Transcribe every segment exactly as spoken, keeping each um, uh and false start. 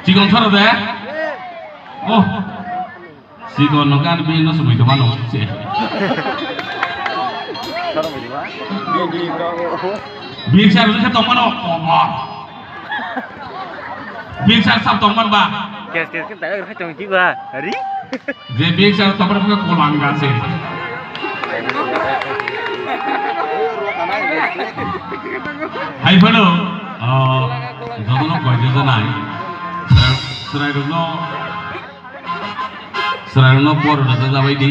Chikon soro de. Oh. Chikon no gan bini no sumui tongma no se. Bini sar no se tongma no. Bini sar sab tongma ba. Kes kes kan tayar khai tong jiba. Hari. Je bek sa topor ko kolanga se. Hai phano, ah, jotono koi je janai. Chwrai rokno, chwrai rokno por rwjak jabai di,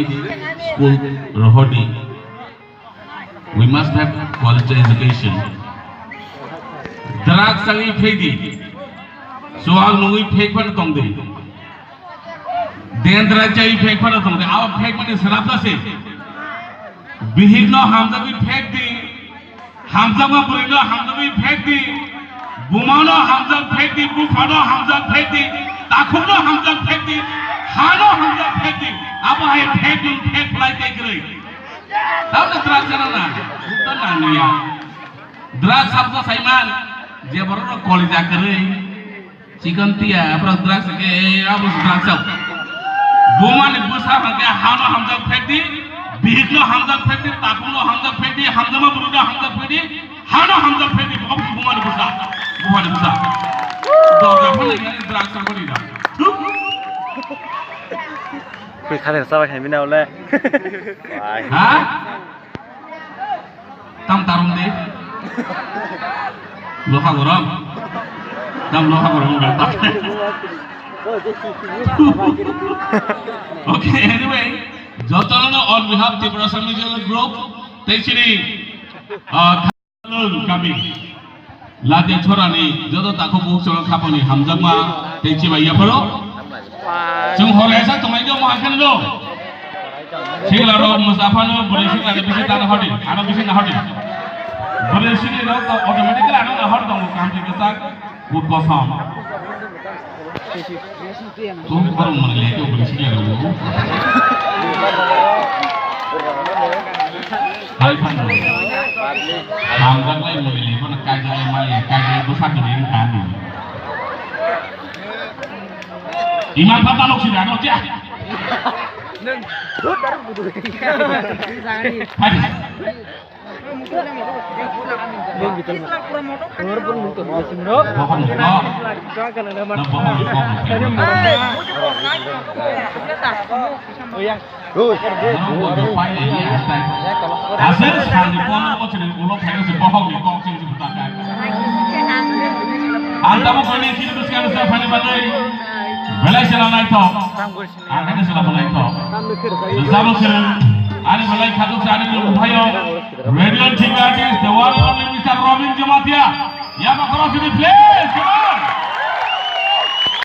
school rohor di. We must have quality education. Drugs chagwi phek di. Chuwak nugwi phek phano tong di. Dendra chagwi phek phano tong di. Abo phek mani srapta se. Bihik no hamjagwi phek di. Hamjakma bwrwi no hamjagwi phek di. Buma no hamjak phek di. Bupha no hamjak phek di. Takhuk no hamjak phek di. Ha no hamjak phek di. Abo hai phek di phek phlai tei kwrwi. Tamni drugs ano na, bukto nangya. Drugs sabsa saiman, je borok rok kolija kwrwi, chikon tiya, aphra drugs ke, abo drugs sab. Bumani bwsa hwnkhe hano hamjak phek di, bihikno hamjak phek di, takhukno hamjak phek di, hamjakma bwrwino hamjak phek di, hano hamjak phek di, abo bumani bwsa, bumani bwsa. Dorja phone drugs sab ni da. Koi khade sabai hai mina ole. Ha? Tam tarong de. Loha gorom. Tam loha gorom ga ta. Okay, anyway, jotono on behalf Tiprasa Musical Group, tei chini, ah, Kami. Latia chorani joto takhuk bukhuk chwng khapangni hamjakma tei chibai yapharo. Chwng hor esa tongnai do mohai kheno do. Sikla rok mwsa phano bwrwi sikla ni bisi tana hodi, ano bisi na hodi. Bwrwi sikla rok to automatically ano na hor tongo kam thik sak kut kosom. Tum korong mani le to bwrwi sikla rok. Hai phano. Hamjak lai mani le phano kaijak lai mani le kaijak lai bwsa kwrwi wng kha ni. Iman pha talok sida no cha. Hai. Bohong no. Na bohong no. Aswk salni pono bo chini ulo khayo se bohong ni kok chini se buta kha. Ang tamo koni chini bwskango sa phani bagwi belai sela naithok. Ang khe sela belai thok. Jabo se ani belai khatuk sa ani lung phayo. Radio T V artist, the one and only Mister Robin Jamatia. Yaba khoro sini, please, come on.